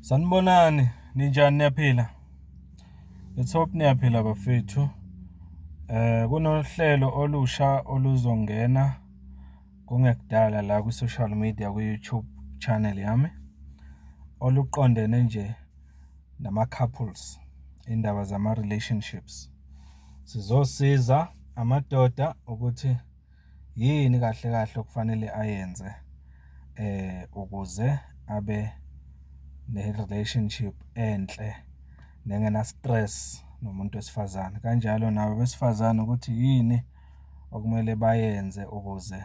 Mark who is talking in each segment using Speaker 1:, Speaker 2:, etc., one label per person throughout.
Speaker 1: Sanibonani, ninjani, niyaphila? Let's hope niyaphila, bafethu. Kunohlelo olusha oluzongena kungekudala la kwi-social media kwi-YouTube channel yami, oluqondene nje nama-couples, iy'ndaba zama-relationships. Sizosiza amadoda ukuthi yini kahle kahle okufanele ayenze ukuze abe ne-relationship enhle nengena-stress nomuntu wesifazane. Kanjalo nabo besifazane ukuthi yini okumele bayenze ukuze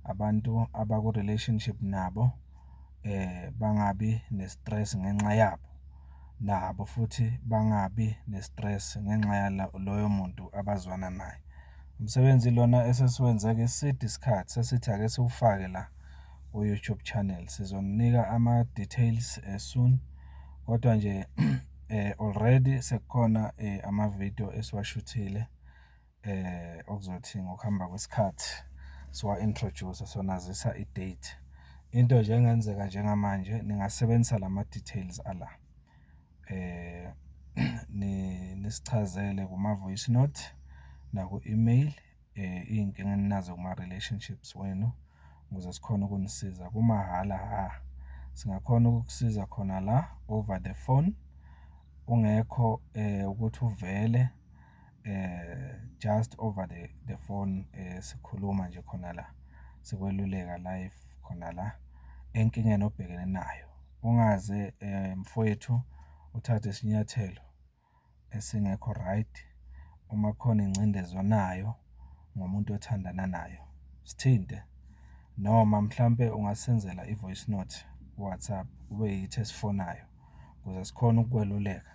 Speaker 1: abantu abaku-relationship nabo bangabi ne-stress ngenxa yabo, nabo futhi bangabi ne-stress ngenxa yala loyo muntu abazwana naye. Umsebenzi lona esesiwenze-ke eside isikhathi, sesithi ake siwufake la ku-YouTube channel. Sizoninika ama-details soon, kodwa nje already sekukhona amavidiyo esiwashuthile okuzothi ngokuhamba kwesikhathi siwa-introduce-e, sonazisa i-date. Into nje engenzeka njengamanje, ningasebenzisa lama-details ala, nisichazele kuma-voice note naku-email iy'nkinga eninazo kuma-relationships wenu ukuze sikhone ukunisiza, kumahhala hha. Singakhona ukukusiza khona la over the phone, ungekho ukuthi uvele, just over the phone sikhuluma nje khona la, sikweluleka live khona la enkingeni obhekene nayo. Ungaze, mfowethu, uthathe isinyathelo esingekho right uma kukhona ingcindezi onayo ngomuntu othandana nayo, sithinte noma mhlampe ungasenzela i-voice note ku-WhatsApp, kube yithi esifonayo ukuze sikhone ukukweluleka.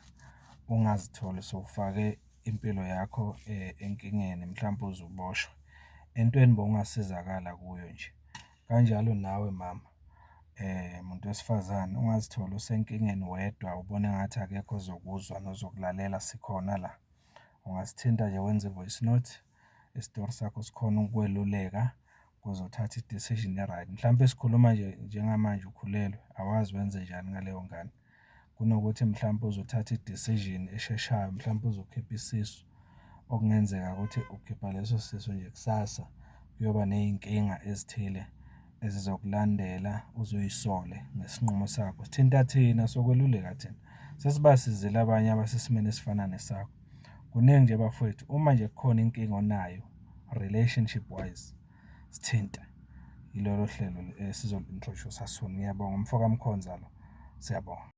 Speaker 1: Ungazitholi sewufake impilo yakho enkingeni, mhlampe uze uboshwe entweni bowungasizakala kuyo nje. Kanjalo nawe mama, muntu wesifazane, ungazitholi usenkingeni wedwa ubone engathi akekho ozokuzwa nozokulalela, sikhona la. Ungasithinta nje wenze i-voice note, isitori sakho sikhone ukukweluleka ukuze uthathe i-decision e-right. Mhlampe sikhuluma nje njengamanje ukhulelwe, awazi wenzenjani ngaleyo ngane. Kunokuthi mhlampe uze uthathe i-decision esheshayo, mhlampe uze ukhiphe isisu, okungenzeka ukuthi ukhipha leso sisu nje kusasa kuyoba ney'nkinga ezithile ezizokulandela uze uy'sole ngesinqumo sakho. Thinta thina, sokweluleka thina. Sesibasizile abanye abasesimeni esifana nesakho. Kuningi nje, bafowethu, uma nje kukhona inkinga onayo relationship wise, sithinte. Yilolo hlelo esizolu-introduce-a soon. Ngiyabonga, umfo kaMkhonza lo, siyabonga.